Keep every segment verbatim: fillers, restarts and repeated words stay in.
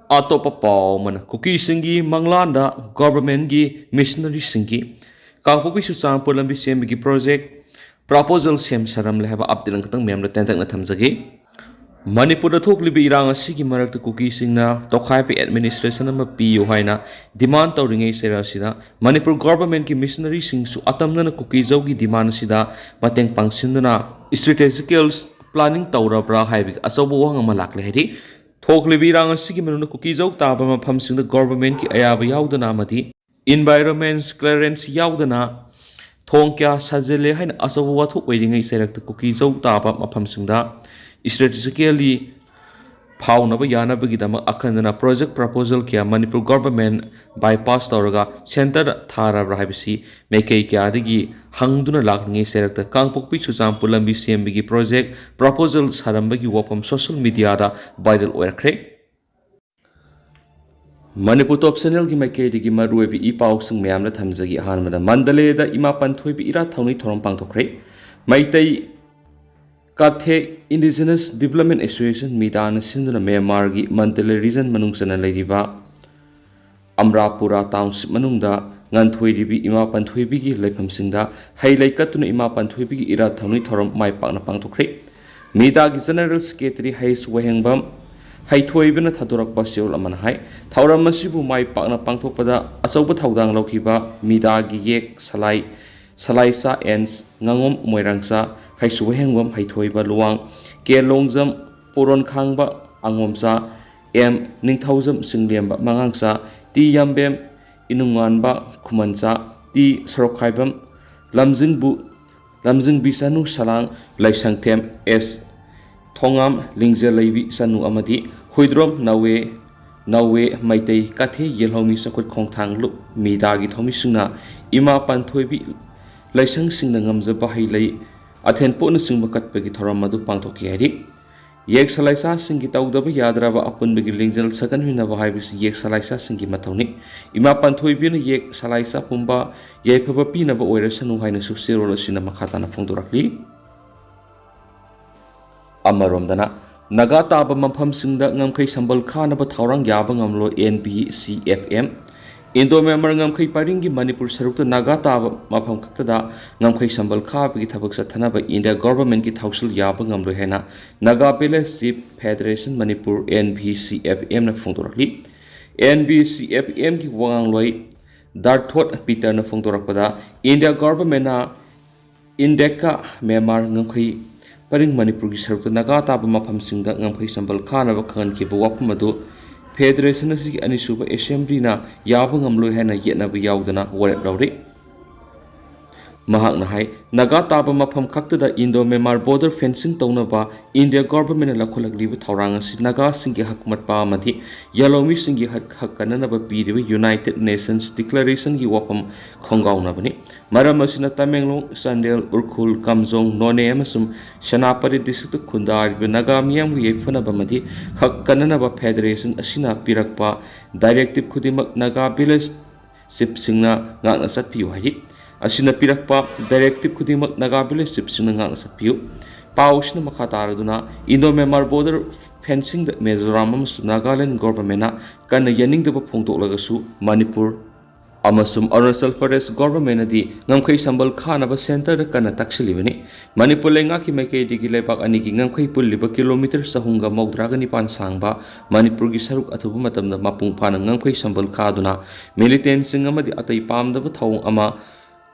ꯑꯇꯣꯞꯄ ꯄꯥꯎ ꯑꯃꯅ, ꯀꯨꯀꯤꯁꯤꯡꯒꯤ ꯃꯪꯂꯥꯟꯗ ꯒꯣꯚꯔꯟꯃꯦꯟꯠꯀꯤ ꯃꯤꯁꯅꯔꯤꯁꯤꯡꯒꯤ ꯀꯥꯡꯄꯣꯛꯄꯤ ꯆꯨꯔꯆꯥꯟꯄꯨꯔ ꯂꯝꯕꯤ ꯁꯦꯝꯕꯒꯤ ꯄ꯭ꯔꯣꯖꯦꯛ ꯄ꯭ꯔꯄꯣꯖꯦꯜ ꯁꯦꯝ ꯁꯥꯔꯝꯂꯦ ꯍꯥꯏꯕ ꯑꯞꯗꯦꯠ ꯑꯃꯈꯛꯇꯪ ꯃꯌꯥꯝꯗ ꯇꯦꯟꯇꯛꯅ ꯊꯝꯖꯒꯦ꯫ ꯃꯅꯤꯄꯨꯔꯗ ꯊꯣꯛꯂꯤꯕ ꯏꯔꯥꯡ ꯑꯁꯤꯒꯤ ꯃꯔꯛꯇ ꯀꯨꯀꯤꯁꯤꯡꯅ ꯇꯣꯈꯥꯏꯕ ꯑꯦꯗꯃꯤꯅꯤꯁꯇ꯭ꯔꯦꯁꯟ ꯑꯃ ꯄꯤꯌꯨ ꯍꯥꯏꯅ ꯗꯤꯃꯥꯟ ꯇꯧꯔꯤꯉꯩ ꯆꯩꯔꯛ ꯑꯁꯤꯗ, ꯃꯅꯤꯄꯨꯔ ꯒꯣꯚꯔꯟꯃꯦꯟꯠꯀꯤ ꯃꯤꯁꯅꯔꯤꯁꯤꯡꯁꯨ ꯑꯇꯝꯅꯅ ꯀꯨꯀꯤꯖꯧꯒꯤ ꯗꯤꯃꯥꯟ ꯑꯁꯤꯗ ꯃꯇꯦꯡ ꯄꯥꯡꯁꯤꯟꯗꯨꯅ ꯁ꯭ꯇ꯭ꯔꯦꯇꯦꯖꯤꯀꯦꯜ ꯄ꯭ꯂꯥꯅꯤꯡ ꯇꯧꯔꯕ꯭ꯔꯥ ꯍꯥꯏꯕꯒꯤ ꯑꯆꯧꯕ ꯋꯥꯍꯪ ꯑꯃ ꯂꯥꯛꯂꯦ ꯍꯥꯏꯔꯤ꯫ ꯊꯣꯛꯂꯤꯕ ꯏꯔꯥꯡ ꯑꯁꯤꯒꯤ ꯃꯅꯨꯡꯗ ꯀꯨꯀꯤꯖꯧ ꯇꯥꯕ ꯃꯐꯝꯁꯤꯡꯗ ꯒꯣꯚꯔꯟꯃꯦꯟꯠꯀꯤ ꯑꯌꯥꯕ ꯌꯥꯎꯗꯅ ꯑꯃꯗꯤ ꯏꯟꯚꯥꯏꯔꯣꯟꯃꯦꯟꯠ ꯀ꯭ꯂꯤꯌꯥꯔꯦꯟꯁ ꯌꯥꯎꯗꯅ ꯊꯣꯡ ꯀꯌꯥ ꯁꯥꯖꯤꯜꯂꯦ ꯍꯥꯏꯅ ꯑꯆꯧꯕ ꯋꯥꯊꯣꯛ ꯑꯣꯏꯔꯤꯉꯩ ꯆꯩꯔꯛꯇ ꯀꯨꯀꯤꯖꯧ ꯇꯥꯕ ꯃꯐꯝꯁꯤꯡꯗ ꯁ꯭ꯇ꯭ꯔꯦꯇꯦꯖꯤꯀꯦꯜꯂꯤ ꯐꯥꯎꯅꯕ ꯌꯥꯅꯕꯒꯤꯗꯃꯛ ꯑꯈꯟꯅꯅ ꯄ꯭ꯔꯣꯖꯦꯛ ꯄ꯭ꯔꯄꯣꯖꯦꯜ ꯀꯌꯥ ꯃꯅꯤꯄꯨꯔ ꯒꯣꯚꯔꯟꯃꯦꯟꯠ ꯕꯥꯏꯄꯥꯁ ꯇꯧꯔꯒ ꯁꯦꯟꯇꯔꯗ ꯊꯥꯔꯕ꯭ꯔꯥ ꯍꯥꯏꯕꯁꯤ ꯃꯥꯏꯀꯩ ꯀꯌꯥꯗꯒꯤ ꯍꯪꯗꯨꯅ ꯂꯥꯛꯂꯤꯉꯩ ꯆꯩꯔꯛꯇ ꯀꯥꯡꯄꯣꯛꯄꯤ ꯆꯨꯔꯆꯥꯟꯄꯨꯔ ꯂꯝꯕꯤ ꯁꯦꯝꯕꯒꯤ ꯄ꯭ꯔꯣꯖꯦꯛ ꯄ꯭ꯔꯄꯣꯖꯦꯜ ꯁꯥꯔꯝꯕꯒꯤ ꯋꯥꯐꯝ ꯁꯣꯁꯤꯌꯦꯜ ꯃꯤꯗꯤꯌꯥꯗ ꯚꯥꯏꯔꯦꯜ ꯑꯣꯏꯔꯛꯈ꯭ꯔꯦ꯫ ꯃꯅꯤꯄꯨꯔ ꯇꯣꯞ ꯆꯦꯅꯦꯜꯒꯤ ꯃꯥꯏꯀꯩꯗꯒꯤ ꯃꯔꯨꯑꯣꯏꯕ ꯏ ꯄꯥꯎꯁꯤꯡ ꯃꯌꯥꯝꯗ ꯊꯝꯖꯒꯦ꯫ ꯑꯍꯥꯟꯕꯗ, ꯃꯟꯗꯂꯦꯗ ꯏꯃꯥ ꯄꯥꯟꯊꯣꯏꯕꯤ ꯏꯔꯥꯠ ꯊꯧꯅꯤ ꯊꯧꯔꯝ ꯄꯥꯡꯊꯣꯛꯈ꯭ꯔꯦ꯫ ꯃꯩꯇꯩ ꯀꯥꯊꯦ ꯏꯟꯗꯤꯖꯤꯅꯁ ꯗꯤꯕꯂꯞꯃꯦꯟ ꯑꯦꯁꯣꯁꯤꯌꯦꯁꯟ, ꯃꯤꯗꯥꯅ ꯁꯤꯟꯗꯨꯅ ꯃ꯭ꯌꯥꯟꯃꯥꯔꯒꯤ ꯃꯟꯗꯂꯦ ꯔꯤꯖꯟ ꯃꯅꯨꯡ ꯆꯟꯅ ꯂꯩꯔꯤꯕ ꯑꯝꯔꯥꯄꯨꯔꯥ ꯇꯥꯎꯟꯁꯤꯞ ꯃꯅꯨꯡꯗ ꯉꯥꯟꯊꯣꯏꯔꯤꯕꯤ ꯏꯃꯥ ꯄꯥꯟꯊꯣꯏꯕꯤꯒꯤ ꯂꯩꯐꯝꯁꯤꯡꯗ ꯍꯩ ꯂꯩ ꯀꯠꯇꯨꯅ ꯏꯃꯥ ꯄꯥꯟꯊꯣꯏꯕꯤꯒꯤ ꯏꯔꯥꯠ ꯊꯧꯅꯤ ꯊꯧꯔꯝ ꯃꯥꯏ ꯄꯥꯛꯅ ꯄꯥꯡꯊꯣꯛꯈ꯭ꯔꯦ꯫ ꯃꯤꯗꯥꯒꯤ ꯖꯦꯅꯔꯦꯜ ꯁꯦꯀ꯭ꯔꯦꯇꯔꯤ ꯍꯩꯁ ꯋꯥꯍꯦꯡꯕꯝ ꯍꯩꯊꯣꯏꯕꯅ ꯊꯥꯗꯣꯔꯛꯄ ꯆꯦꯔꯣꯜ ꯑꯃꯅ ꯍꯥꯏ, ꯊꯧꯔꯝ ꯑꯁꯤꯕꯨ ꯃꯥꯏ ꯄꯥꯛꯅ ꯄꯥꯡꯊꯣꯛꯄꯗ ꯑꯆꯧꯕ ꯊꯧꯗꯥꯡ ꯂꯧꯈꯤꯕ ꯃꯤꯗꯥꯒꯤ ꯌꯦꯛ ꯁꯂꯥꯏ, ꯁꯂꯥꯏꯆꯥ ꯑꯦꯟꯁ, ꯉꯥꯉꯣꯝ ꯃꯣꯏꯔꯥꯡꯆꯥ, ꯍꯩꯁ ꯋꯥꯍꯦꯡꯕꯝ ꯍꯩꯊꯣꯏꯕ ꯂꯨꯋꯥꯡ, ꯀꯦ ꯂꯣꯡꯖꯝ, ꯄꯣꯔꯣꯟ ꯈꯥꯡꯕ ꯑꯉꯣꯝꯆꯥ, ꯑꯦꯝ ꯅꯤꯡꯊꯧꯖꯝ ꯆꯤꯡꯂꯦꯝꯕ ꯃꯉꯥꯡꯆꯥ, ꯇꯤ ꯌꯥꯝꯕꯦꯝ ꯏꯅꯨꯡꯉꯥꯟꯕ ꯈꯨꯃꯟꯆꯥ, ꯇꯤ ꯁꯣꯔꯣꯛꯈꯥꯏꯕꯝ, ꯂꯝꯖꯤꯡꯕꯨ, ꯂꯝꯖꯤꯡꯕꯤ ꯆꯅꯨ ꯁꯂꯥꯡ, ꯂꯩꯁꯪꯊꯦꯝ ꯑꯦꯁ ꯊꯣꯉꯥꯝ, ꯂꯤꯡꯖꯦꯜ ꯂꯩꯕꯤ ꯆꯅꯨ ꯑꯃꯗꯤ ꯍꯨꯏꯗ꯭ꯔꯣꯝ ꯅꯥꯎꯋꯦ, ꯅꯥꯎꯋꯦ ꯃꯩꯇꯩ ꯀꯥꯊꯦ ꯌꯦꯜꯍꯧꯃꯤ ꯆꯈꯨꯠ ꯈꯣꯡꯊꯥꯡ ꯂꯨꯞ ꯃꯤꯗꯥꯒꯤ ꯊꯧꯃꯤꯁꯤꯡꯅ ꯏꯃꯥ ꯄꯥꯟꯊꯣꯏꯕꯤ ꯂꯩꯁꯪꯁꯤꯡꯅ ꯉꯝꯖꯕ ꯍꯩ ꯂꯩ, ꯑꯊꯦꯟ ꯄꯣꯠꯅꯆꯤꯡꯕ ꯀꯠꯄꯒꯤ ꯊꯧꯔꯝ ꯑꯗꯨ ꯄꯥꯡꯊꯣꯛꯈꯤ ꯍꯥꯏꯔꯤ꯫ ꯌꯦꯛ ꯁꯂꯥꯏꯆꯥꯁꯤꯡꯒꯤ ꯇꯧꯗꯕ ꯌꯥꯗ꯭ꯔꯕ ꯑꯄꯨꯟꯕꯒꯤ ꯂꯤꯡꯖꯦꯜ ꯁꯥꯒꯟꯃꯤꯟꯅꯕ ꯍꯥꯏꯕꯁꯤ ꯌꯦꯛ ꯁꯂꯥꯏꯆꯥꯁꯤꯡꯒꯤ ꯃꯊꯧꯅꯤ꯫ ꯏꯃꯥ ꯄꯥꯟꯊꯣꯏꯕꯤꯅ ꯌꯦꯛ ꯁꯂꯥꯏꯆꯥ ꯄꯨꯝꯕ ꯌꯥꯏꯐꯕ ꯄꯤꯅꯕ ꯑꯣꯏꯔꯁꯅꯨ ꯍꯥꯏꯅꯁꯨ ꯆꯦꯔꯣꯜ ꯑꯁꯤꯅ ꯃꯈꯥ ꯇꯥꯅ ꯐꯣꯡꯗꯣꯔꯛꯂꯤ꯫ ꯑꯃꯔꯣꯝꯗꯅ, ꯅꯥꯒꯥ ꯇꯥꯕ ꯃꯐꯝꯁꯤꯡꯗ ꯉꯝꯈꯩ ꯁꯝꯕꯜ ꯈꯥꯅꯕ ꯊꯧꯔꯥꯡ ꯌꯥꯕ ꯉꯝꯂꯣꯏ, N B C F M꯫ Indo Myanmar ꯉꯝꯈꯩ ꯄꯔꯤꯡꯒꯤ ꯃꯅꯤꯄꯨꯔ ꯁꯔꯨꯛꯇ ꯅꯥꯒꯥ ꯇꯥꯕ ꯃꯐꯝ ꯈꯛꯇꯗ ꯉꯝꯈꯩ ꯁꯝꯕꯜ ꯈꯥꯕꯒꯤ ꯊꯕꯛ ꯆꯠꯊꯅꯕ ꯏꯟꯗꯤꯌꯥ ꯒꯣꯚꯔꯟꯃꯦꯟꯠꯀꯤ ꯊꯧꯁꯤꯜ ꯌꯥꯕ ꯉꯝꯂꯣꯏ ꯍꯥꯏꯅ Naga village chief federation Manipur, N B C F M ꯅ ꯐꯣꯡꯗꯣꯔꯛꯂꯤ꯫ N B C F M ꯒꯤ ꯋꯥꯉꯥꯡꯂꯣꯏ ꯗꯥꯔꯊꯣꯠ ꯄꯤꯇꯔꯅ ꯐꯣꯡꯗꯣꯔꯛꯄꯗ, ꯏꯟꯗꯤꯌꯥ ꯒꯣꯚꯔꯟꯃꯦꯟꯠꯅ ꯏꯟꯗꯦꯛꯀ ꯃ꯭ꯌꯥꯟꯃꯥꯔ ꯉꯝꯈꯩ ꯄꯔꯤꯡ ꯃꯅꯤꯄꯨꯔꯒꯤ ꯁꯔꯨꯛꯇ ꯅꯥꯒꯥ ꯇꯥꯕ ꯃꯐꯝꯁꯤꯡꯗ ꯉꯝꯈꯩ ꯁꯝꯕꯜ ꯈꯥꯅꯕ ꯈꯪꯍꯟꯈꯤꯕ ꯋꯥꯐꯝ ꯑꯗꯨ ꯐꯦꯗꯔꯦꯁꯟ ꯑꯁꯤꯒꯤ ꯑꯅꯤꯁꯨꯕ ꯑꯦꯁꯦꯝꯕ꯭ꯂꯤꯅ ꯌꯥꯕ ꯉꯝꯂꯣꯏ ꯍꯥꯏꯅ ꯌꯦꯠꯅꯕ ꯌꯥꯎꯗꯅ ꯋꯥꯔꯦꯞ ꯂꯧꯔꯤ꯫ ꯃꯍꯥꯛꯅ ꯍꯥꯏ, ꯅꯥꯒꯥ ꯇꯥꯕ ꯃꯐꯝ ꯈꯛꯇꯗ ꯏꯟꯗꯣ ꯃ꯭ꯌꯥꯟꯃꯥꯔ ꯕꯣꯔꯗꯔ ꯐꯦꯟꯁꯤꯡ ꯇꯧꯅꯕ ꯏꯟꯗꯤꯌꯥ ꯒꯣꯚꯔꯟꯃꯦꯟꯠꯅ ꯂꯧꯈꯠꯂꯛꯂꯤꯕ ꯊꯧꯔꯥꯡ ꯑꯁꯤ ꯅꯥꯒꯥꯁꯤꯡꯒꯤ ꯍꯛ ꯃꯠꯄ ꯑꯃꯗꯤ ꯌꯦꯜꯍꯧꯃꯤꯁꯤꯡꯒꯤ ꯍꯛ, ꯍꯛ ꯀꯟꯅꯅꯕ ꯄꯤꯔꯤꯕ ꯌꯨꯅꯥꯏꯇꯦꯗ ꯅꯦꯁꯟꯁ ꯗꯤꯀ꯭ꯂꯥꯔꯦꯁꯟꯒꯤ ꯋꯥꯐꯝ ꯈꯣꯡꯒꯥꯎꯅꯕꯅꯤ꯫ ꯃꯔꯝ ꯑꯁꯤꯅ ꯇꯃꯦꯡꯂꯣꯡ, ꯆꯥꯟꯗꯦꯜ, ꯎꯈ꯭ꯔꯨꯜ, ꯀꯥꯝꯖꯣꯡ, ꯅꯣꯅꯦ ꯑꯃꯁꯨꯡ ꯁꯦꯅꯥꯄꯇꯤ ꯗꯤꯁꯇ꯭ꯔꯤꯛꯇ ꯈꯨꯟꯗꯥꯔꯤꯕ ꯅꯥꯒꯥ ꯃꯤꯌꯥꯝꯒꯤ ꯌꯥꯏꯐꯅꯕ ꯑꯃꯗꯤ ꯍꯛ ꯀꯟꯅꯅꯕ ꯐꯦꯗꯔꯦꯁꯟ ꯑꯁꯤꯅ ꯄꯤꯔꯛꯄ ꯗꯥꯏꯔꯦꯛꯇꯤꯞ ꯈꯨꯗꯤꯡꯃꯛ ꯅꯥꯒꯥ ꯚꯤꯂꯦꯖ ꯆꯤꯐꯁꯤꯡꯅ ꯉꯥꯛꯅ ꯆꯠꯄꯤꯌꯨ ꯍꯥꯏꯔꯤ꯫ ꯑꯁꯤꯅ ꯄꯤꯔꯛꯄ ꯗꯥꯏꯔꯦꯛꯇꯤꯞ ꯈꯨꯗꯤꯡꯃꯛ ꯅꯥꯒꯥ ꯚꯤꯂꯦꯖ ꯆꯤꯐꯁꯤꯡꯅ ꯉꯥꯛꯅ ꯆꯠꯄꯤꯌꯨ꯫ ꯄꯥꯎ ꯑꯁꯤꯅ ꯃꯈꯥ ꯇꯥꯔꯗꯨꯅ, ꯏꯟꯗꯣ ꯃ꯭ꯌꯥꯟꯃꯥꯔ ꯕꯣꯔꯗꯔ ꯐꯦꯟꯁꯤꯡꯗ ꯃꯤꯖꯣꯔꯥꯝ ꯑꯃꯁꯨꯡ ꯅꯥꯒꯥꯂꯦꯟ ꯒꯣꯚꯔꯟꯃꯦꯟꯠꯅ ꯀꯟꯅ ꯌꯥꯅꯤꯡꯗꯕ ꯐꯣꯡꯗꯣꯛꯂꯒꯁꯨ, ꯃꯅꯤꯄꯨꯔ ꯑꯃꯁꯨꯡ ꯑꯔꯨꯅꯥꯆꯜ ꯄ꯭ꯔꯗꯦꯁ ꯒꯣꯚꯔꯟꯃꯦꯟꯠꯅꯗꯤ ꯉꯝꯈꯩ ꯁꯝꯕꯜ ꯈꯥꯅꯕ ꯁꯦꯟꯇꯔꯗ ꯀꯟꯅ ꯇꯛꯁꯤꯜꯂꯤꯕꯅꯤ꯫ ꯃꯅꯤꯄꯨꯔ ꯂꯩꯉꯥꯛꯀꯤ ꯃꯥꯏꯀꯩꯗꯒꯤ ꯂꯩꯕꯥꯛ ꯑꯅꯤꯒꯤ ꯉꯝꯈꯩ ꯄꯨꯜꯂꯤꯕ ꯀꯤꯂꯣꯃꯤꯇꯔ ꯆꯍꯨꯝꯒ ꯃꯧꯗ꯭ꯔꯥꯒ ꯅꯤꯄꯥꯟ ꯁꯥꯡꯕ ꯃꯅꯤꯄꯨꯔꯒꯤ ꯁꯔꯨꯛ ꯑꯊꯨꯕ ꯃꯇꯝꯗ ꯃꯄꯨꯡ ꯐꯥꯅ ꯉꯝꯈꯩ ꯁꯝꯕꯜ ꯈꯥꯗꯨꯅ ꯃꯤꯂꯤꯇꯦꯟꯁꯤꯡ ꯑꯃꯗꯤ ꯑꯇꯩ ꯄꯥꯝꯗꯕ ꯊꯧꯑꯣꯡ ꯑꯃ,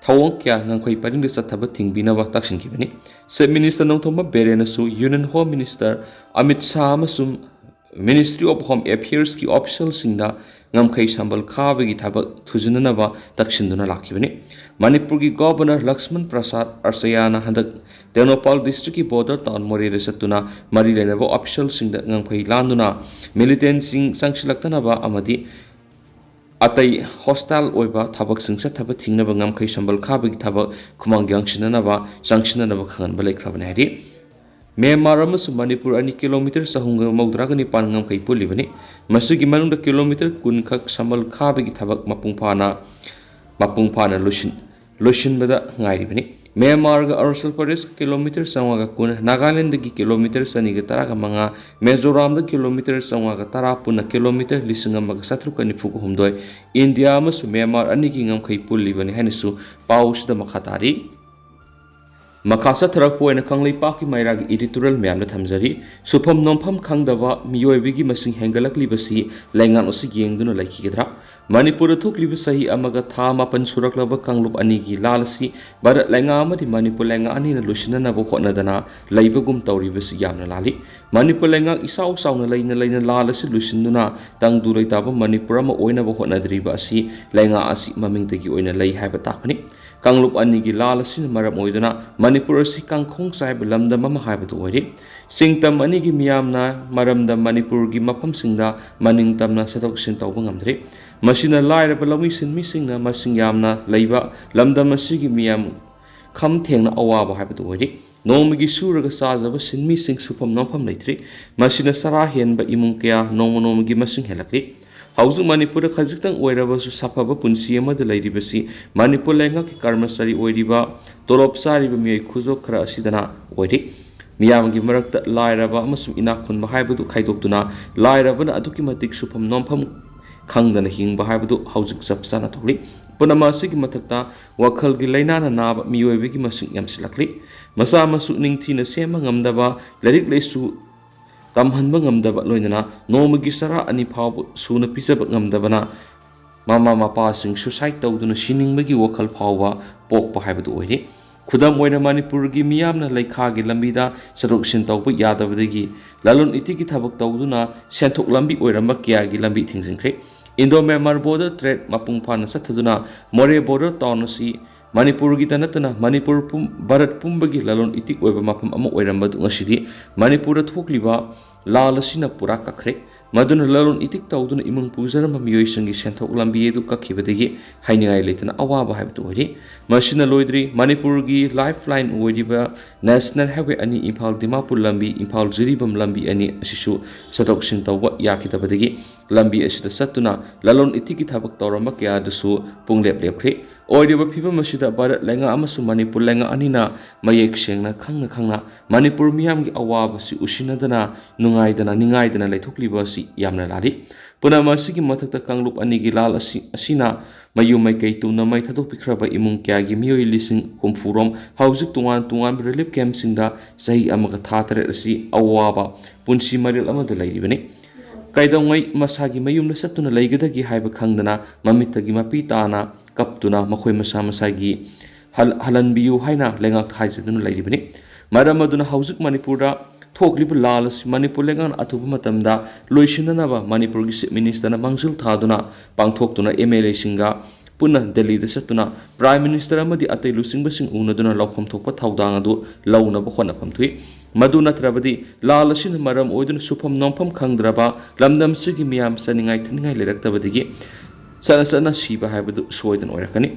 ꯊꯧꯑꯣꯡ ꯀꯌꯥ ꯉꯝꯈꯩ ꯄꯔꯤꯡꯗ ꯆꯠꯊꯕ ꯊꯤꯡꯕꯤꯅꯕ ꯇꯛꯁꯤꯟꯈꯤꯕꯅꯤ꯫ ꯆꯤꯐ ꯃꯤꯅꯤꯁꯇꯔ ꯅꯣꯡꯊꯣꯝꯕꯝ ꯕꯤꯔꯦꯟꯅꯁꯨ union home minister Amit Shah ꯑꯃꯁꯨꯡ ꯃꯤꯅꯤꯁꯇ꯭ꯔꯤ ꯑꯣꯐ ꯍꯣꯝ ꯑꯦꯐꯤꯌꯔꯁꯀꯤ ꯑꯣꯐꯤꯁꯤꯌꯦꯜꯁꯤꯡꯗ ꯉꯝꯈꯩ ꯁꯝꯕꯜ ꯈꯥꯕꯒꯤ ꯊꯕꯛ ꯊꯨꯖꯤꯟꯅꯅꯕ ꯇꯛꯁꯤꯟꯗꯨꯅ ꯂꯥꯛꯈꯤꯕꯅꯤ꯫ ꯃꯅꯤꯄꯨꯔꯒꯤ ꯒꯣꯚꯔꯅꯔ ꯂꯛꯁꯃꯟ ꯄ꯭ꯔꯁꯥꯗ ꯑꯥꯆꯥꯔꯌꯥꯅ ꯍꯟꯗꯛ ꯇꯦꯡꯅꯧꯄꯥꯜ ꯗꯤꯁꯇ꯭ꯔꯤꯛꯀꯤ ꯕꯣꯔꯗꯔ ꯇꯥꯎꯟ ꯃꯣꯔꯦꯗ ꯆꯠꯇꯨꯅ ꯃꯔꯤ ꯂꯩꯅꯕ ꯑꯣꯐꯤꯁꯤꯌꯦꯜꯁꯤꯡꯗ ꯉꯝꯈꯩ ꯂꯥꯟꯗꯨꯅ ꯃꯤꯂꯤꯇꯦꯟꯁꯤꯡ ꯆꯪꯁꯤꯜꯂꯛꯇꯅꯕ ꯑꯃꯗꯤ ꯑꯇꯩ ꯍꯣꯁꯇꯥꯏꯜ ꯑꯣꯏꯕ ꯊꯕꯛꯁꯤꯡ ꯆꯠꯊꯕ ꯊꯤꯡꯅꯕ ꯉꯝꯈꯩ ꯁꯝꯕꯜ ꯈꯥꯕꯒꯤ ꯊꯕꯛ ꯈꯨꯃꯥꯡ ꯌꯥꯡꯁꯤꯟꯅꯅꯕ, ꯆꯪꯁꯤꯟꯅꯅꯕ ꯈꯪꯍꯟꯕ ꯂꯩꯈ꯭ꯔꯕꯅꯤ ꯍꯥꯏꯔꯤ꯫ ꯃ꯭ꯌꯥꯟꯃꯥꯔ ꯑꯃꯁꯨꯡ ꯃꯅꯤꯄꯨꯔ ꯑꯅꯤ ꯀꯤꯂꯣꯃꯤꯇꯔ ꯆꯍꯨꯝꯒ ꯃꯧꯗ꯭ꯔꯥꯒ ꯅꯤꯄꯥꯟ ꯉꯝꯈꯩ ꯄꯨꯜꯂꯤꯕꯅꯤ꯫ ꯃꯁꯤꯒꯤ ꯃꯅꯨꯡꯗ ꯀꯤꯂꯣꯃꯤꯇꯔ ꯀꯨꯟ ꯈꯛ ꯁꯝꯕꯜ ꯈꯥꯕꯒꯤ ꯊꯕꯛ ꯃꯄꯨꯡ ꯐꯥꯅ, ꯃꯄꯨꯡ ꯐꯥꯅ ꯂꯣꯏꯁꯤꯟ-, ꯂꯣꯏꯁꯤꯟꯕꯗ ꯉꯥꯏꯔꯤꯕꯅꯤ꯫ ꯃ꯭ꯌꯥꯟꯃꯥꯔꯒ ꯑꯔꯨꯅꯥꯆꯜ ꯄ꯭ꯔꯗꯦꯁꯀ ꯀꯤꯂꯣꯃꯤꯇꯔ ꯆꯥꯝꯃꯉꯥꯒ ꯀꯨꯟ, ꯅꯥꯒꯥꯂꯦꯟꯗꯒꯤ ꯀꯤꯂꯣꯃꯤꯇꯔ ꯆꯅꯤꯒ ꯇꯔꯥꯒ ꯃꯉꯥ, ꯃꯤꯖꯣꯔꯥꯝꯗ ꯀꯤꯂꯣꯃꯤꯇꯔ ꯆꯥꯝꯃꯉꯥꯒ ꯇꯔꯥ, ꯄꯨꯟꯅ ꯀꯤꯂꯣꯃꯤꯇꯔ ꯂꯤꯁꯤꯡ ꯑꯃꯒ ꯆꯥꯇ꯭ꯔꯨꯛꯀ ꯅꯤꯐꯨꯒ ꯍꯨꯝꯗꯣꯏ, ꯏꯟꯗꯤꯌꯥ ꯑꯃꯁꯨꯡ ꯃ꯭ꯌꯥꯟꯃꯥꯔ ꯑꯅꯤꯒꯤ ꯉꯝꯈꯩ ꯄꯨꯜꯂꯤꯕꯅꯤ ꯍꯥꯏꯅꯁꯨ ꯄꯥꯎ ꯑꯁꯤꯗ ꯃꯈꯥ ꯇꯥꯔꯤ꯫ ꯃꯈꯥ ꯆꯠꯊꯔꯛꯄ ꯑꯣꯏꯅ ꯀꯪꯂꯩꯄꯥꯛꯀꯤ ꯃꯩꯔꯥꯒꯤ editorial ꯃꯌꯥꯝꯗ ꯊꯝꯖꯔꯤ꯫ ꯁꯨꯐꯝ ꯅꯣꯝꯐꯝ ꯈꯪꯗꯕ ꯃꯤꯑꯣꯏꯕꯒꯤ ꯃꯁꯤꯡ ꯍꯦꯟꯒꯠꯂꯛꯂꯤꯕꯁꯤ ꯂꯩꯉꯥꯛꯅꯁꯨ ꯌꯦꯡꯗꯨꯅ ꯂꯩꯈꯤꯒꯗ꯭ꯔꯥ? ꯃꯅꯤꯄꯨꯔꯗ ꯊꯣꯛꯂꯤꯕ ꯆꯍꯤ ꯑꯃꯒ ꯊꯥ ꯃꯥꯄꯟ ꯁꯨꯔꯛꯂꯕ ꯀꯥꯡꯂꯨꯞ ꯑꯅꯤꯒꯤ ꯂꯥꯜ ꯑꯁꯤ ꯚꯥꯔꯠ ꯂꯩꯉꯥꯛ ꯑꯃꯗꯤ ꯃꯅꯤꯄꯨꯔ ꯂꯩꯉꯥꯛ ꯑꯅꯤꯅ ꯂꯣꯏꯁꯤꯟꯅꯅꯕ ꯍꯣꯠꯅꯗꯅ ꯂꯩꯕꯒꯨꯝ ꯇꯧꯔꯤꯕꯁꯤ ꯌꯥꯝꯅ ꯂꯥꯜꯂꯤ꯫ ꯃꯅꯤꯄꯨꯔ ꯂꯩꯉꯥꯛ ꯏꯆꯥꯎ ꯆꯥꯎꯅ ꯂꯩꯅ ꯂꯩꯅ ꯂꯥꯜ ꯑꯁꯤ ꯂꯣꯏꯁꯤꯟꯗꯨꯅ ꯇꯪꯗꯨ ꯂꯩꯇꯥꯕ ꯃꯅꯤꯄꯨꯔ ꯑꯃ ꯑꯣꯏꯅꯕ ꯍꯣꯠꯅꯗ꯭ꯔꯤꯕ ꯑꯁꯤ ꯂꯩꯉꯥꯛ ꯑꯁꯤ ꯃꯃꯤꯡꯗꯒꯤ ꯑꯣꯏꯅ ꯂꯩ ꯍꯥꯏꯕ ꯇꯥꯛꯄꯅꯤ꯫ ꯀꯥꯡꯂꯨꯞ ꯑꯅꯤꯒꯤ ꯂꯥꯜ ꯑꯁꯤꯅ ꯃꯔꯝ ꯑꯣꯏꯗꯨꯅ ꯃꯅꯤꯄꯨꯔ ꯑꯁꯤ ꯀꯥꯡꯈꯣꯡ ꯆꯥꯏꯕ ꯂꯝꯗꯝ ꯑꯃ ꯍꯥꯏꯕꯗꯨ ꯑꯣꯏꯔꯤ꯫ ꯁꯤꯡꯇꯝ ꯑꯅꯤꯒꯤ ꯃꯤꯌꯥꯝꯅ ꯃꯔꯝꯗ ꯃꯅꯤꯄꯨꯔꯒꯤ ꯃꯐꯝꯁꯤꯡꯗ ꯃꯅꯤꯡ ꯇꯝꯅ ꯆꯠꯊꯣꯛ ꯆꯠꯁꯤꯟ ꯇꯧꯕ ꯉꯝꯗ꯭ꯔꯤ꯫ ꯃꯁꯤꯅ ꯂꯥꯏꯔꯕ ꯂꯧꯃꯤ ꯁꯤꯟꯃꯤꯁꯤꯡꯅ ꯃꯁꯤꯡ ꯌꯥꯝꯅ ꯂꯩꯕ ꯂꯝꯗꯝ ꯑꯁꯤꯒꯤ ꯃꯤꯌꯥꯝ ꯈꯝ ꯊꯦꯡꯅ ꯑꯋꯥꯕ ꯍꯥꯏꯕꯗꯨ ꯑꯣꯏꯔꯤ꯫ ꯅꯣꯡꯃꯒꯤ ꯁꯨꯔꯒ ꯆꯥꯖꯕ ꯁꯤꯟꯃꯤꯁꯤꯡ ꯁꯨꯐꯝ ꯅꯣꯝꯐꯝ ꯂꯩꯇ꯭ꯔꯤ꯫ ꯃꯁꯤꯅ ꯆꯔꯥ ꯍꯦꯟꯕ ꯏꯃꯨꯡ ꯀꯌꯥ ꯅꯣꯡꯃ ꯅꯣꯡꯃꯒꯤ ꯃꯁꯤꯡ ꯍꯦꯜꯂꯛꯂꯤ꯫ ꯍꯧꯖꯤꯛ ꯃꯅꯤꯄꯨꯔꯗ ꯈꯖꯤꯛꯇꯪ ꯑꯣꯏꯔꯕꯁꯨ ꯁꯥꯐꯕ ꯄꯨꯟꯁꯤ ꯑꯃꯗ ꯂꯩꯔꯤꯕꯁꯤ ꯃꯅꯤꯄꯨꯔ ꯂꯩꯉꯥꯛꯀꯤ ꯀꯔꯃꯆꯥꯔꯤ ꯑꯣꯏꯔꯤꯕ, ꯇꯣꯂꯣꯞ ꯆꯥꯔꯤꯕ ꯃꯤꯑꯣꯏ ꯈꯨꯖꯣꯞ ꯈꯔ ꯑꯁꯤꯗꯅ ꯑꯣꯏꯔꯤ꯫ ꯃꯤꯌꯥꯝꯒꯤ ꯃꯔꯛꯇ ꯂꯥꯏꯔꯕ ꯑꯃꯁꯨꯡ ꯏꯅꯥꯛ ꯈꯨꯟꯕ ꯍꯥꯏꯕꯗꯨ ꯈꯥꯏꯗꯣꯛꯇꯨꯅ ꯂꯥꯏꯔꯕꯅ ꯑꯗꯨꯛꯀꯤ ꯃꯇꯤꯛ ꯁꯨꯐꯝ ꯅꯣꯝꯐꯝ ꯈꯪꯗꯅ ꯍꯤꯡꯕ ꯍꯥꯏꯕꯗꯨ ꯍꯧꯖꯤꯛ ꯆꯞ ꯆꯥꯅ ꯊꯣꯛꯂꯤ꯫ ꯄꯨꯝꯅꯃꯛ ꯑꯁꯤꯒꯤ ꯃꯊꯛꯇ ꯋꯥꯈꯜꯒꯤ ꯂꯥꯏꯅꯥꯅ ꯅꯥꯕ ꯃꯤꯑꯣꯏꯕꯒꯤ ꯃꯁꯤꯡ ꯌꯥꯝꯁꯤꯜꯂꯛꯂꯤ꯫ ꯃꯆꯥ ꯃꯁꯨ ꯅꯤꯡꯊꯤꯅ ꯁꯦꯝꯕ ꯉꯝꯗꯕ, ꯂꯥꯏꯔꯤꯛ ꯂꯥꯏꯁꯨ ꯇꯝꯍꯟꯕ ꯉꯝꯗꯕ, ꯂꯣꯏꯅꯅ ꯅꯣꯡꯃꯒꯤ ꯆꯔꯥ ꯑꯅꯤ ꯐꯥꯎꯕ ꯁꯨꯅ ꯄꯤꯖꯕ ꯉꯝꯗꯕꯅ ꯃꯃꯥ ꯃꯄꯥꯁꯤꯡ suicide ꯇꯧꯗꯨꯅ ꯁꯤꯅꯤꯡꯕꯒꯤ ꯋꯥꯈꯜ ꯐꯥꯎꯕ ꯄꯣꯛꯄ ꯍꯥꯏꯕꯗꯨ ꯑꯣꯏꯔꯤ꯫ ꯈꯨꯗꯝ ꯑꯣꯏꯅ, ꯃꯅꯤꯄꯨꯔꯒꯤ ꯃꯤꯌꯥꯝꯅ ꯂꯩꯈꯥꯒꯤ ꯂꯝꯕꯤꯗ ꯆꯠꯊꯣꯛ ꯆꯠꯁꯤꯟ ꯇꯧꯕ ꯌꯥꯗꯕꯗꯒꯤ ꯂꯂꯣꯟ ꯏꯇꯤꯛꯀꯤ ꯊꯕꯛ ꯇꯧꯗꯨꯅ ꯁꯦꯟꯊꯣꯛ ꯂꯝꯕꯤ ꯑꯣꯏꯔꯝꯕ ꯀꯌꯥꯒꯤ ꯂꯝꯕꯤ ꯊꯤꯡꯖꯤꯟꯈ꯭ꯔꯦ꯫ Indo Myanmar border trade ꯃꯄꯨꯡ ꯐꯥꯅ ꯆꯠꯊꯗꯨꯅ ꯃꯣꯔꯦ border town ꯑꯁꯤ ꯃꯅꯤꯄꯨꯔꯒꯤꯗ ꯅꯠꯇꯅ ꯃꯅꯤꯄꯨꯔ ꯄꯨꯝ-, ꯚꯥꯔꯠ ꯄꯨꯝꯕꯒꯤ ꯂꯂꯣꯟ ꯏꯇꯤꯛ ꯑꯣꯏꯕ ꯃꯐꯝ ꯑꯃ ꯑꯣꯏꯔꯝꯕꯗꯨ ꯉꯁꯤꯗꯤ ꯃꯅꯤꯄꯨꯔꯗ ꯊꯣꯛꯂꯤꯕ ꯂꯥꯜ ꯑꯁꯤꯅ ꯄꯨꯔꯥ ꯀꯛꯈ꯭ꯔꯦ꯫ ꯃꯗꯨꯅ ꯂꯂꯣꯟ ꯏꯇꯤꯛ ꯇꯧꯗꯨꯅ ꯏꯃꯨꯡ ꯄꯨꯖꯔꯝꯕ ꯃꯤꯑꯣꯏꯁꯤꯡꯒꯤ ꯁꯦꯟꯊꯣꯛ ꯂꯝꯕꯤ ꯑꯗꯨ ꯀꯛꯈꯤꯕꯗꯒꯤ ꯍꯥꯏꯅꯤꯡꯉꯥꯏ ꯂꯩꯇꯅ ꯑꯋꯥꯕ ꯍꯥꯏꯕꯗꯨ ꯑꯣꯏꯔꯤ꯫ ꯃꯁꯤꯅ ꯂꯣꯏꯗ꯭ꯔꯤ, ꯃꯅꯤꯄꯨꯔꯒꯤ lifeline ꯑꯣꯏꯔꯤꯕ National Highway ꯑꯅꯤ, ꯏꯝꯐꯥꯜ ꯗꯤꯃꯥꯄꯨꯔ ꯂꯝꯕꯤ, ꯏꯝꯐꯥꯜ ꯖꯤꯔꯤꯕꯥꯝ ꯂꯝꯕꯤ ꯑꯅꯤ ꯑꯁꯤꯁꯨ ꯆꯠꯊꯣꯛ ꯆꯠꯁꯤꯟ ꯇꯧꯕ ꯌꯥꯈꯤꯗꯕꯗꯒꯤ ꯂꯝꯕꯤ ꯑꯁꯤꯗ ꯆꯠꯇꯨꯅ ꯂꯂꯣꯟ ꯏꯇꯤꯛꯀꯤ ꯊꯕꯛ ꯇꯧꯔꯝꯕ ꯀꯌꯥ ꯑꯗꯨꯁꯨ ꯄꯨꯡꯂꯦꯞ ꯂꯦꯞꯈ꯭ꯔꯦ꯫ ꯑꯣꯏꯔꯤꯕ ꯐꯤꯕꯝ ꯑꯁꯤꯗ ꯚꯥꯔꯠ ꯂꯩꯉꯥꯛ ꯑꯃꯁꯨꯡ ꯃꯅꯤꯄꯨꯔ ꯂꯩꯉꯥꯛ ꯑꯅꯤꯅ ꯃꯌꯦꯛ ꯁꯦꯡꯅ ꯈꯪꯅ ꯈꯪꯅ ꯃꯅꯤꯄꯨꯔ ꯃꯤꯌꯥꯝꯒꯤ ꯑꯋꯥꯕꯁꯤ ꯎꯁꯤꯟꯅꯗꯅ, ꯅꯨꯡꯉꯥꯏꯗꯅ, ꯅꯤꯡꯉꯥꯏꯗꯅ ꯂꯩꯊꯣꯛꯂꯤꯕ ꯑꯁꯤ ꯌꯥꯝꯅ ꯂꯥꯜꯂꯤ꯫ ꯄꯨꯝꯅꯃꯛ ꯑꯁꯤꯒꯤ ꯃꯊꯛꯇ ꯀꯥꯡꯂꯨꯞ ꯑꯅꯤꯒꯤ ꯂꯥꯜ ꯑꯁꯤ, ꯑꯁꯤꯅ ꯃꯌꯨꯝ ꯃꯩꯀꯩ ꯇꯨꯝꯅ ꯃꯩ ꯊꯥꯗꯣꯛꯄꯤꯈ꯭ꯔꯕ ꯏꯃꯨꯡ ꯀꯌꯥꯒꯤ ꯃꯤꯑꯣꯏ ꯂꯤꯁꯤꯡ ꯍꯨꯝꯐꯨ ꯔꯣꯝ ꯍꯧꯖꯤꯛ ꯇꯣꯉꯥꯟ ꯇꯣꯉꯥꯟꯕ relief camp ꯁꯤꯡꯗ ꯆꯍꯤ ꯑꯃꯒ ꯊꯥ ꯇꯔꯦꯠ ꯑꯁꯤ ꯑꯋꯥꯕ ꯄꯨꯟꯁꯤ ꯃꯔꯦꯜ ꯑꯃꯗ ꯂꯩꯔꯤꯕꯅꯤ꯫ ꯀꯩꯗꯧꯉꯩ ꯃꯁꯥꯒꯤ ꯃꯌꯨꯝꯗ ꯆꯠꯇꯨꯅ ꯂꯩꯒꯗꯒꯦ ꯍꯥꯏꯕ ꯈꯪꯗꯅ ꯃꯃꯤꯠꯇꯒꯤ ꯃꯄꯤ ꯇꯥꯅ ꯀꯞꯇꯨꯅ ꯃꯈꯣꯏ ꯃꯁꯥ ꯃꯁꯥꯒꯤ ꯍꯜ-, ꯍꯜꯍꯟꯕꯤꯌꯨ ꯍꯥꯏꯅ ꯂꯩꯉꯥꯛ ꯍꯥꯏꯖꯗꯨꯅ ꯂꯩꯔꯤꯕꯅꯤ꯫ ꯃꯔꯝ ꯑꯗꯨꯅ ꯍꯧꯖꯤꯛ ꯃꯅꯤꯄꯨꯔꯗ ꯊꯣꯛꯂꯤꯕ ꯂꯥꯜ ꯑꯁꯤ ꯃꯅꯤꯄꯨꯔ ꯂꯩꯉꯥꯛꯅ ꯑꯊꯨꯕ ꯃꯇꯝꯗ ꯂꯣꯏꯁꯤꯟꯅꯅꯕ ꯃꯅꯤꯄꯨꯔꯒꯤ Chief Minister ꯅ ꯃꯥꯡꯖꯤꯜ ꯊꯥꯗꯨꯅ ꯄꯥꯡꯊꯣꯛꯇꯨꯅ M L A ꯁꯤꯡꯒ ꯄꯨꯟꯅ ꯗꯦꯜꯂꯤꯗ ꯆꯠꯇꯨꯅ Prime Minister ꯑꯃꯗꯤ ꯑꯇꯩ ꯂꯨꯆꯤꯡꯕꯁꯤꯡ ꯎꯅꯗꯨꯅ ꯂꯧꯐꯝ ꯊꯣꯛꯄ ꯊꯧꯗꯥꯡ ꯑꯗꯨ ꯂꯧꯅꯕ ꯍꯣꯠꯅꯐꯝ ꯊꯣꯛꯏ꯫ ꯃꯗꯨ ꯅꯠꯇ꯭ꯔꯕꯗꯤ ꯂꯥꯜ ꯑꯁꯤꯅ ꯃꯔꯝ ꯑꯣꯏꯗꯨꯅ ꯁꯨꯐꯝ ꯅꯣꯝꯐꯝ ꯈꯪꯗ꯭ꯔꯕ ꯂꯝꯗꯝꯁꯤꯒꯤ ꯃꯤꯌꯥꯝ ꯆꯥꯅꯤꯡꯉꯥꯏ ꯊꯛꯅꯤꯡꯉꯥꯏ ꯂꯩꯔꯛꯇꯕꯗꯒꯤ ꯆꯠꯅ ꯆꯠꯅ ꯁꯤꯕ ꯍꯥꯏꯕꯗꯨ ꯁꯣꯏꯗꯅ ꯑꯣꯏꯔꯛꯀꯅꯤ꯫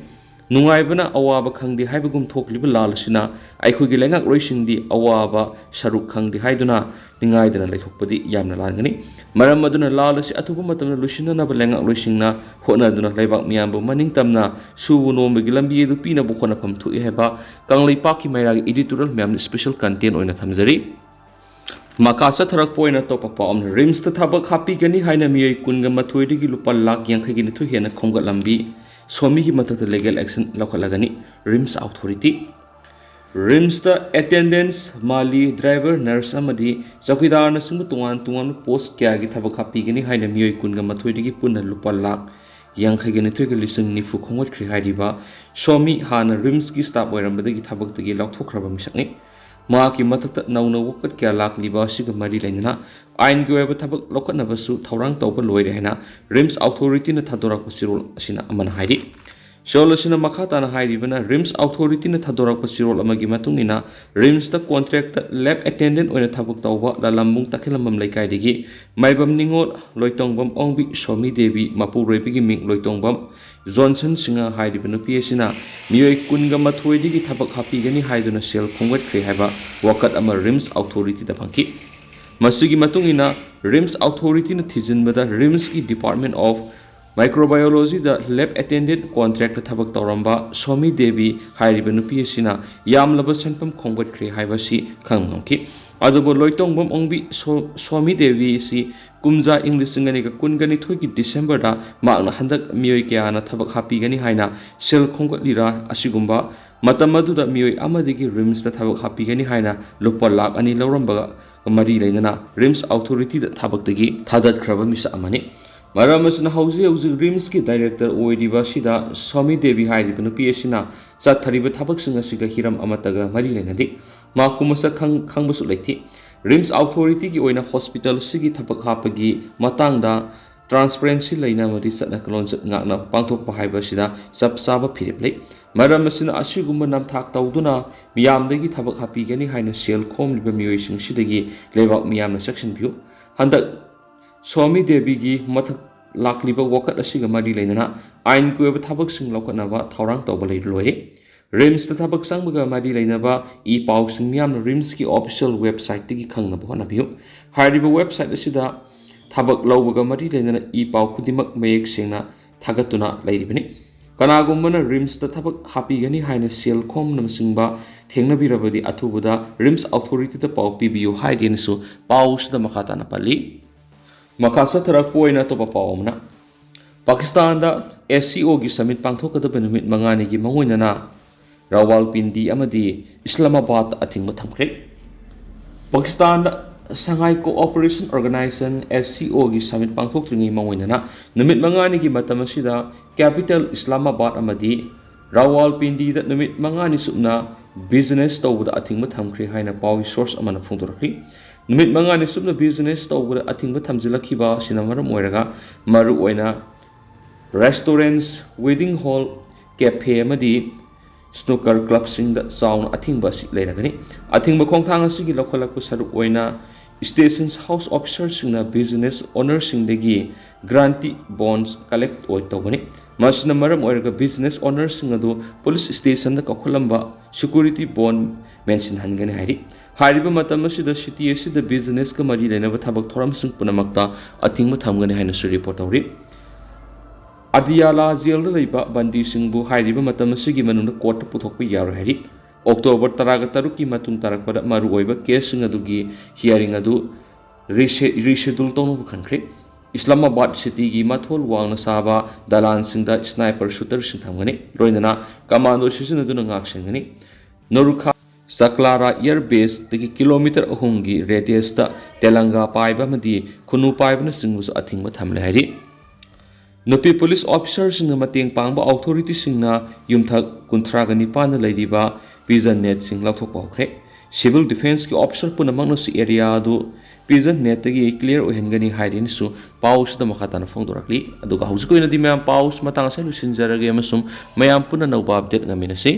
ꯅꯨꯡꯉꯥꯏꯕꯅ ꯑꯋꯥꯕ ꯈꯪꯗꯦ ꯍꯥꯏꯕꯒꯨꯝ ꯊꯣꯛꯂꯤꯕ ꯂꯥꯜ ꯑꯁꯤꯅ ꯑꯩꯈꯣꯏꯒꯤ ꯂꯩꯉꯥꯛꯂꯣꯏꯁꯤꯡꯗꯤ ꯑꯋꯥꯕ ꯁꯔꯨꯛ ꯈꯪꯗꯦ ꯍꯥꯏꯗꯨꯅ ꯅꯤꯡꯉꯥꯏꯗꯅ ꯂꯩꯊꯣꯛꯄꯗꯤ ꯌꯥꯝꯅ ꯂꯥꯟꯒꯅꯤ꯫ ꯃꯔꯝ ꯑꯗꯨꯅ ꯂꯥꯜ ꯑꯁꯤ ꯑꯊꯨꯕ ꯃꯇꯝꯗ ꯂꯣꯏꯁꯤꯟꯅꯅꯕ ꯂꯩꯉꯥꯛꯂꯣꯏꯁꯤꯡꯅ ꯍꯣꯠꯅꯗꯨꯅ ꯂꯩꯕꯥꯛ ꯃꯤꯌꯥꯝꯕꯨ ꯃꯅꯤꯡ ꯇꯝꯅ ꯁꯨꯕ ꯅꯣꯝꯕꯒꯤ ꯂꯝꯕꯤ ꯑꯗꯨ ꯄꯤꯅꯕ ꯍꯣꯠꯅꯐꯝ ꯊꯣꯛꯏ ꯍꯥꯏꯕ ꯀꯪꯂꯩꯄꯥꯛꯀꯤ ꯃꯩꯔꯥꯒꯤ editorial ꯃꯌꯥꯝꯅ special content ꯑꯣꯏꯅ ꯊꯝꯖꯔꯤ꯫ ꯃꯈꯥ ꯆꯠꯊꯔꯛꯄ ꯑꯣꯏꯅ ꯑꯇꯣꯞꯄ ꯄꯥꯎ ꯑꯃꯅ, RIMS ꯇ ꯊꯕꯛ ꯍꯥꯞꯄꯤꯒꯅꯤ ꯍꯥꯏꯅ ꯃꯤꯑꯣꯏ ꯀꯨꯟꯒ ꯃꯥꯊꯣꯏꯗꯒꯤ ꯂꯨꯄꯥ ꯂꯥꯈ ꯌꯥꯡꯈꯩꯒꯤ ꯅꯤꯊꯣꯏ ꯍꯦꯟꯅ ꯈꯣꯝꯒꯠꯂꯝꯕꯤ ꯁ꯭ꯋꯥꯃꯤꯒꯤ ꯃꯊꯛꯇ legal action ꯂꯧꯈꯠꯂꯒꯅꯤ꯫ RIMS Authority꯫ RIMS ꯇ attendants, ꯃꯥꯂꯤ, driver, nurse ꯑꯃꯗꯤ ꯆꯧꯀꯤꯗꯥꯔꯅꯆꯤꯡꯕ ꯇꯣꯉꯥꯟ ꯇꯣꯉꯥꯟꯕ post ꯀꯌꯥꯒꯤ ꯊꯕꯛ ꯍꯥꯞꯄꯤꯒꯅꯤ ꯍꯥꯏꯅ ꯃꯤꯑꯣꯏ ꯀꯨꯟꯒ ꯃꯥꯊꯣꯏꯗꯒꯤ ꯄꯨꯟꯅ ꯂꯨꯄꯥ ꯂꯥꯈ ꯌꯥꯡꯈꯩꯒ ꯅꯤꯊꯣꯏꯒ ꯂꯤꯁꯤꯡ ꯅꯤꯐꯨ ꯈꯣꯝꯒꯠꯈ꯭ꯔꯦ ꯍꯥꯏꯔꯤꯕ ꯁ꯭ꯋꯥꯃꯤ ꯍꯥꯟꯅ RIMS ꯀꯤ staff ꯑꯣꯏꯔꯝꯕꯗꯒꯤ ꯊꯕꯛꯇꯒꯤ ꯂꯧꯊꯣꯛꯈ꯭ꯔꯕ ꯃꯤꯁꯛꯅꯤ꯫ ꯃꯍꯥꯛꯀꯤ ꯃꯊꯛꯇ ꯅꯧꯅ ꯋꯥꯀꯠ ꯀꯌꯥ ꯂꯥꯛꯂꯤꯕ ꯑꯁꯤꯒ ꯃꯔꯤ ꯂꯩꯅꯅ ꯑꯥꯏꯟꯒꯤ ꯑꯣꯏꯕ ꯊꯕꯛ ꯂꯧꯈꯠꯅꯕꯁꯨ ꯊꯧꯔꯥꯡ ꯇꯧꯕ ꯂꯣꯏꯔꯦ ꯍꯥꯏꯅ RIMS Authority ꯅ ꯊꯥꯗꯣꯔꯛꯄ ꯆꯦꯔꯣꯜ ꯑꯁꯤꯅ ꯑꯃꯅ ꯍꯥꯏꯔꯤ꯫ ꯆꯦꯔꯣꯜ ꯑꯁꯤꯅ ꯃꯈꯥ ꯇꯥꯅ ꯍꯥꯏꯔꯤꯕꯅ, RIMS Authority ꯅ ꯊꯥꯗꯣꯔꯛꯄ ꯆꯦꯔꯣꯜ ꯑꯃꯒꯤ ꯃꯇꯨꯡ ꯏꯟꯅ, RIMS ꯇ contract ꯇ lab attendant ꯑꯣꯏꯅ ꯊꯕꯛ ꯇꯧꯕ ꯂꯥꯂꯝꯕꯨꯡ ꯇꯈꯦꯜꯂꯝꯕꯝ ꯂꯩꯀꯥꯏꯗꯒꯤ ꯃꯥꯏꯕꯝ ꯅꯤꯉꯣꯜ, ꯂꯣꯏꯇꯣꯡꯕꯝ ꯑꯣꯡꯕꯤ, ꯁꯣꯃꯤ ꯗꯦꯕꯤ, ꯃꯄꯨꯔꯣꯏꯕꯒꯤ ꯃꯤꯡ ꯂꯣꯏꯇꯣꯡꯕꯝ ꯖꯣꯟꯁꯟ ꯁꯤꯡꯍ ꯍꯥꯏꯔꯤꯕ ꯅꯨꯄꯤ ꯑꯁꯤꯅ ꯃꯤꯑꯣꯏ ꯀꯨꯟꯒ ꯃꯥꯊꯣꯏꯗꯒꯤ ꯊꯕꯛ ꯍꯥꯞꯄꯤꯒꯅꯤ ꯍꯥꯏꯗꯨꯅ ꯁꯦꯜ ꯈꯣꯝꯒꯠꯈ꯭ꯔꯦ ꯍꯥꯏꯕ ꯋꯥꯀꯠ ꯑꯃ RIMS Authority ꯗ ꯐꯪꯈꯤ꯫ ꯃꯁꯤꯒꯤ ꯃꯇꯨꯡ ꯏꯟꯅ, RIMS Authority ꯅ ꯊꯤꯖꯤꯟꯕꯗ, RIMS ꯀꯤ Department of Microbiologyꯗ lab attendant contractꯇ ꯊꯕꯛ ꯇꯧꯔꯝꯕ ꯁꯣꯃꯤ ꯗꯦꯕꯤ ꯍꯥꯏꯔꯤꯕ ꯅꯨꯄꯤ ꯑꯁꯤꯅ ꯌꯥꯝꯂꯕ ꯁꯦꯟꯐꯝ ꯈꯣꯝꯒꯠꯈ꯭ꯔꯦ ꯍꯥꯏꯕꯁꯤ ꯈꯪꯕ ꯉꯝꯈꯤ꯫ ꯑꯗꯨꯕꯨ ꯂꯣꯏꯇꯣꯡꯕꯝ ꯑꯣꯡꯕꯤ ꯁꯣ-, ꯁꯣꯃꯤ ꯗꯦꯕꯤ ꯑꯁꯤ ꯀꯨꯝꯖꯥ ꯏꯪ ꯂꯤꯁꯤꯡ ꯑꯅꯤꯒ ꯀꯨꯟꯒ ꯅꯤꯊꯣꯏꯒꯤ Decemberꯗ ꯃꯍꯥꯛꯅ ꯍꯟꯗꯛ ꯃꯤꯑꯣꯏ ꯀꯌꯥꯅ ꯊꯕꯛ ꯍꯥꯞꯄꯤꯒꯅꯤ ꯍꯥꯏꯅ ꯁꯦꯜ ꯈꯣꯝꯒꯠꯂꯤꯔꯥ, ꯑꯁꯤꯒꯨꯝꯕ ꯃꯇꯝ ꯑꯗꯨꯗ ꯃꯤꯑꯣꯏ ꯑꯃꯗꯒꯤ RIMSꯇ ꯊꯕꯛ ꯍꯥꯞꯄꯤꯒꯅꯤ ꯍꯥꯏꯅ ꯂꯨꯄꯥ ꯂꯥꯈ ꯑꯅꯤ ꯂꯧꯔꯝꯕꯒ ꯃꯔꯤ ꯂꯩꯅꯅ RIMS Authorityꯗ ꯊꯕꯛꯇꯒꯤ ꯊꯥꯗꯠꯈ꯭ꯔꯕ ꯃꯤꯁꯛ ꯑꯃꯅꯤ꯫ ꯃꯔꯝ ꯑꯁꯤꯅ ꯍꯧꯖꯤꯛ ꯍꯧꯖꯤꯛ RIMSꯀꯤ director ꯑꯣꯏꯔꯤꯕ ꯑꯁꯤꯗ ꯁꯣꯃꯤ ꯗꯦꯕꯤ ꯍꯥꯏꯔꯤꯕ ꯅꯨꯄꯤ ꯑꯁꯤꯅ ꯆꯠꯊꯔꯤꯕ ꯊꯕꯛꯁꯤꯡ ꯑꯁꯤꯒ ꯍꯤꯔꯝ ꯑꯃꯠꯇꯒ ꯃꯔꯤ ꯂꯩꯅꯗꯦ꯫ ꯃꯍꯥꯛꯄꯨ ꯃꯁꯛ ꯈꯪ-, ꯈꯪꯕꯁꯨ ꯂꯩꯇꯦ꯫ RIMS Authorityꯒꯤ ꯑꯣꯏꯅ hospital ꯑꯁꯤꯒꯤ ꯊꯕꯛ ꯍꯥꯞꯄꯒꯤ ꯃꯇꯥꯡꯗ transparency ꯂꯩꯅ ꯑꯃꯗꯤ ꯆꯠꯅ ꯀꯥꯡꯂꯣꯟ ꯉꯥꯛꯅ ꯄꯥꯡꯊꯣꯛꯄ ꯍꯥꯏꯕ ꯑꯁꯤꯗ ꯆꯞ ꯆꯥꯕ ꯐꯤꯔꯦꯞ ꯂꯩ꯫ ꯃꯔꯝ ꯑꯁꯤꯅ ꯑꯁꯤꯒꯨꯝꯕ ꯅꯝꯊꯥꯛ ꯇꯧꯗꯨꯅ ꯃꯤꯌꯥꯝꯗꯒꯤ ꯊꯕꯛ ꯍꯥꯞꯄꯤꯒꯅꯤ ꯍꯥꯏꯅ ꯁꯦꯜ ꯈꯣꯝꯂꯤꯕ ꯃꯤꯑꯣꯏꯁꯤꯡꯁꯤꯗꯒꯤ ꯂꯩꯕꯥꯛ ꯃꯤꯌꯥꯝꯅ ꯆꯦꯛꯁꯤꯟꯕꯤꯌꯨ꯫ ꯍꯟꯗꯛ ꯁ꯭ꯋꯥꯃꯤ ꯗꯦꯕꯤꯒꯤ ꯃꯊꯛ ꯂꯥꯛꯂꯤꯕ ꯋꯥꯀꯠ ꯑꯁꯤꯒ ꯃꯔꯤ ꯂꯩꯅꯅ ꯑꯥꯏꯟꯒꯤ ꯑꯣꯏꯕ ꯊꯕꯛꯁꯤꯡ ꯂꯧꯈꯠꯅꯕ ꯊꯧꯔꯥꯡ ꯇꯧꯕ ꯂꯩ-, ꯂꯣꯏꯔꯦ꯫ RIMSꯇ ꯊꯕꯛ ꯆꯪꯕꯒ ꯃꯔꯤ ꯂꯩꯅꯕ ꯏ ꯄꯥꯎꯁꯤꯡ ꯃꯤꯌꯥꯝꯅ RIMSꯀꯤ official websiteꯇꯒꯤ ꯈꯪꯅꯕ ꯍꯣꯠꯅꯕꯤꯌꯨ꯫ ꯍꯥꯏꯔꯤꯕ website ꯑꯁꯤꯗ ꯊꯕꯛ ꯂꯧꯕꯒ ꯃꯔꯤ ꯂꯩꯅꯅ ꯏ ꯄꯥꯎ ꯈꯨꯗꯤꯡꯃꯛ ꯃꯌꯦꯛ ꯁꯦꯡꯅ ꯊꯥꯒꯠꯇꯨꯅ ꯂꯩꯔꯤꯕꯅꯤ꯫ ꯀꯅꯥꯒꯨꯝꯕꯅ RIMSꯇ ꯊꯕꯛ ꯍꯥꯞꯄꯤꯒꯅꯤ ꯍꯥꯏꯅ ꯁꯦꯜ ꯈꯣꯝꯅꯆꯤꯡꯕ ꯊꯦꯡꯅꯕꯤꯔꯕꯗꯤ ꯑꯊꯨꯕꯗ RIMS Authorityꯗ ꯄꯥꯎ ꯄꯤꯕꯤꯌꯨ ꯍꯥꯏꯗꯦꯅꯁꯨ ꯄꯥꯎꯁꯤꯗ ꯃꯈꯥ ꯇꯥꯅ ꯄꯜꯂꯤ꯫ ꯃꯈꯥ ꯆꯠꯊꯔꯛꯄ ꯑꯣꯏꯅ ꯑꯇꯣꯞꯄ ꯄꯥꯎ ꯑꯃꯅ, ꯄꯥꯀꯤꯁꯇꯥꯟꯗ SCOꯒꯤ summit ꯄꯥꯡꯊꯣꯛꯀꯗꯕ ꯅꯨꯃꯤꯠ ꯃꯉꯥꯅꯤꯒꯤ ꯃꯥꯡꯑꯣꯏꯅꯅ ꯔꯥꯋꯥꯜꯄꯤꯟꯗꯤ ꯑꯃꯗꯤ ꯏꯁꯂꯥꯃꯥꯕꯥꯗ ꯑꯊꯤꯡꯕ ꯊꯝꯈ꯭ꯔꯦ꯫ ꯄꯥꯀꯤꯁꯇꯥꯟꯗ Shanghai Cooperation Organization, SCOꯒꯤ summit ꯄꯥꯡꯊꯣꯛꯇ꯭ꯔꯤꯉꯩ ꯃꯥꯡꯑꯣꯏꯅꯅ ꯅꯨꯃꯤꯠ ꯃꯉꯥꯅꯤꯒꯤ ꯃꯇꯝ ꯑꯁꯤꯗ capital ꯏꯁꯂꯥꯃꯥꯕꯥꯗ ꯑꯃꯗꯤ ꯔꯥꯋꯥꯜꯄꯤꯟꯗꯤꯗ ꯅꯨꯃꯤꯠ ꯃꯉꯥꯅꯤ ꯆꯨꯞꯅ business ꯇꯧꯕꯗ ꯑꯊꯤꯡꯕ ꯊꯝꯈ꯭ꯔꯦ ꯍꯥꯏꯅ ꯄꯥꯎꯒꯤ source ꯑꯃꯅ ꯐꯣꯡꯗꯣꯔꯛꯂꯤ꯫ ꯅꯨꯃꯤꯠ ꯃꯉꯥꯅꯤ ꯆꯨꯞꯅ business ꯇꯧꯕꯗ ꯑꯊꯤꯡꯕ ꯊꯝꯖꯤꯜꯂꯛꯈꯤꯕ ꯑꯁꯤꯅ ꯃꯔꯝ ꯑꯣꯏꯔꯒ ꯃꯔꯨꯑꯣꯏꯅ restaurants, wedding hall, cafe ꯑꯃꯗꯤ snooker clubꯁꯤꯡꯗ ꯆꯥꯎꯅ ꯑꯊꯤꯡꯕ ꯑꯁꯤ ꯂꯩꯔꯒꯅꯤ꯫ ꯑꯊꯤꯡꯕ ꯈꯣꯡꯊꯥꯡ ꯑꯁꯤꯒꯤ ꯂꯧꯈꯠꯂꯛꯄ ꯁꯔꯨꯛ ꯑꯣꯏꯅ station house officerꯁꯤꯡꯅ business ownerꯁꯤꯡꯗꯒꯤ guarantee bonds collect ꯑꯣꯏ ꯇꯧꯒꯅꯤ꯫ ꯃꯁꯤꯅ ꯃꯔꯝ ꯑꯣꯏꯔꯒ business ownerꯁꯤꯡ ꯑꯗꯨ police stationꯗ ꯀꯧꯈꯠꯂꯝꯕ security bond ꯃꯦꯟꯁꯤꯟꯍꯟꯒꯅꯤ ꯍꯥꯏꯔꯤ꯫ ꯍꯥꯏꯔꯤꯕ ꯃꯇꯝ ꯑꯁꯤꯗ city ꯑꯁꯤꯗ businessꯀ ꯃꯔꯤ ꯂꯩꯅꯕ ꯊꯕꯛ ꯊꯧꯔꯝꯁꯤꯡ ꯄꯨꯝꯅꯃꯛꯇ ꯑꯊꯤꯡꯕ ꯊꯝꯒꯅꯤ ꯍꯥꯏꯅꯁꯨ report ꯇꯧꯔꯤ꯫ ꯑꯗꯤꯌꯥꯂꯥ ꯖꯦꯜꯗ ꯂꯩꯕ ꯕꯟꯗꯤꯁꯤꯡꯕꯨ ꯍꯥꯏꯔꯤꯕ ꯃꯇꯝ ꯑꯁꯤꯒꯤ ꯃꯅꯨꯡꯗ ꯀꯣꯔꯠꯇ ꯄꯨꯊꯣꯛꯄ ꯌꯥꯔꯣꯏ ꯍꯥꯏꯔꯤ꯫ ꯑꯣꯛꯇꯣꯕꯔ ꯇꯔꯥꯒ ꯇꯔꯨꯛꯀꯤ ꯃꯇꯨꯡ ꯇꯥꯔꯛꯄꯗ ꯃꯔꯨꯑꯣꯏꯕ ꯀꯦꯁꯁꯤꯡ ꯑꯗꯨꯒꯤ ꯍꯤꯌꯥꯔꯤꯡ ꯑꯗꯨ ꯔꯤꯁꯦ-, ꯔꯤꯁꯦꯗꯨꯜ ꯇꯧꯅꯕ ꯈꯟꯈ꯭ꯔꯦ꯫ ꯏꯁꯂꯥꯃꯥꯕꯥꯗ ꯁꯤꯇꯤꯒꯤ ꯃꯊꯣꯜ ꯋꯥꯡꯅ ꯁꯥꯕ ꯗꯂꯥꯟꯁꯤꯡꯗ ꯁ꯭ꯅꯥꯏꯄꯔ ꯁꯨꯇꯔꯁꯤꯡ ꯊꯝꯒꯅꯤ, ꯂꯣꯏꯅꯅ ꯀꯃꯥꯟꯗꯣ ꯁꯤꯖꯤꯟꯅꯗꯨꯅ ꯉꯥꯛꯁꯦꯟꯒꯅꯤ꯫ ꯅꯣꯔꯨꯈꯥ ꯆꯀ꯭ꯂꯥꯔꯥ ꯏꯌꯔ ꯕꯦꯁꯇꯒꯤ ꯀꯤꯂꯣꯃꯤꯇꯔ ꯑꯍꯨꯝꯒꯤ ꯔꯦꯗꯤꯌꯁꯇ ꯇꯦꯂꯪꯒꯥ ꯄꯥꯏꯕ ꯑꯃꯗꯤ ꯈꯨꯟꯅꯨ ꯄꯥꯏꯕꯅꯆꯤꯡꯕꯁꯨ ꯑꯊꯤꯡꯕ ꯊꯝꯂꯦ ꯍꯥꯏꯔꯤ꯫ ꯅꯨꯄꯤ ꯄꯨꯂꯤꯁ ꯑꯣꯐꯤꯁꯥꯔꯁꯤꯡꯅ ꯃꯇꯦꯡ ꯄꯥꯡꯕ ꯑꯣꯊꯣꯔꯤꯇꯤꯁꯤꯡꯅ ꯌꯨꯝꯊꯛ ꯀꯨꯟꯊ꯭ꯔꯥꯒ ꯅꯤꯄꯥꯟꯗ ꯂꯩꯔꯤꯕ ꯄꯤꯖꯟ ꯅꯦꯠꯁꯤꯡ ꯂꯧꯊꯣꯛꯄ ꯍꯧꯈ꯭ꯔꯦ꯫ ꯁꯤꯚꯤꯜ ꯗꯤꯐꯦꯟꯁꯀꯤ ꯑꯣꯐꯤꯁꯥꯔ ꯄꯨꯝꯅꯃꯛꯅꯁꯨ ꯑꯦꯔꯤꯌꯥ ꯑꯗꯨ ꯄꯤꯖꯟ ꯅꯦꯠꯇꯒꯤ ꯀ꯭ꯂꯤꯌꯥꯔ ꯑꯣꯏꯍꯟꯒꯅꯤ ꯍꯥꯏꯗꯨꯅꯁꯨ ꯄꯥꯎꯁꯤꯗ ꯃꯈꯥ ꯇꯥꯅ ꯐꯣꯡꯗꯣꯔꯛꯂꯤ꯫ ꯑꯗꯨꯒ ꯍꯧꯖꯤꯛ ꯑꯣꯏꯅꯗꯤ ꯃꯌꯥꯝ ꯄꯥꯎꯁꯤ ꯃꯇꯥꯡ ꯑꯁꯤꯗ ꯂꯣꯏꯁꯤꯟꯖꯔꯒꯦ ꯑꯃꯁꯨꯡ ꯃꯌꯥꯝ ꯄꯨꯟꯅ ꯑꯅꯧꯕ ꯑꯞꯗꯦꯠ ꯉꯥꯏꯃꯤꯟꯅꯁꯤ꯫